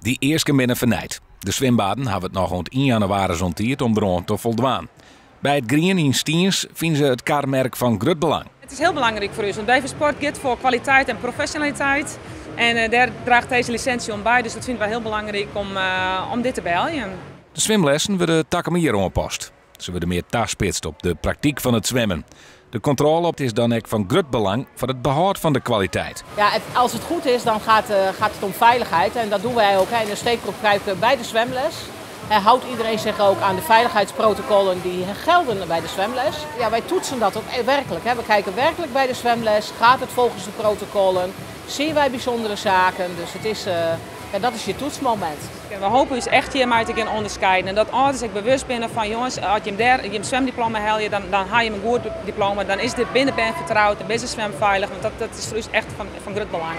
Dy easken binne fernijd. De swimbaden hawwe it noch oant ien jannewaris oan tiid om deroan te foldwaan. By it Grien yn Stiens fine se it karmerk fan grut belang. Het is heel belangrijk voor ons, want BV Sport gaat voor kwaliteit en professionaliteit. En daar draagt deze licentie om bij, dus dat vinden wij heel belangrijk om dit te beheljen. De swimlessen wurde takom jier oanpast. Se wurde mear taspitst op de praktyk fan it swimmen. De kontrôle op is dan ek fan grut belang foar it behâld fan de kwaliteit. Ja, als het goed is, dan gaat het om veiligheid. En dat doen wij ook, hè, in de steekproef bij de zwemles. Houdt iedereen zich ook aan de veiligheidsprotocollen die gelden bij de zwemles? Ja, wij toetsen dat ook werkelijk. Hè. We kijken werkelijk bij de zwemles. Gaat het volgens de protocollen? Zien wij bijzondere zaken? Dus ja, dat is je toetsmoment. En we hopen dus echt hiermee te gaan onderscheiden. En dat ouders zich bewust binnen van jongens, als je hem daar, je hem zwemdiploma haal je, dan haal je hem een goed diploma. Dan is dit binnen ben vertrouwd, dan is de zwem veilig. Want dat is voor ons echt van groot belang.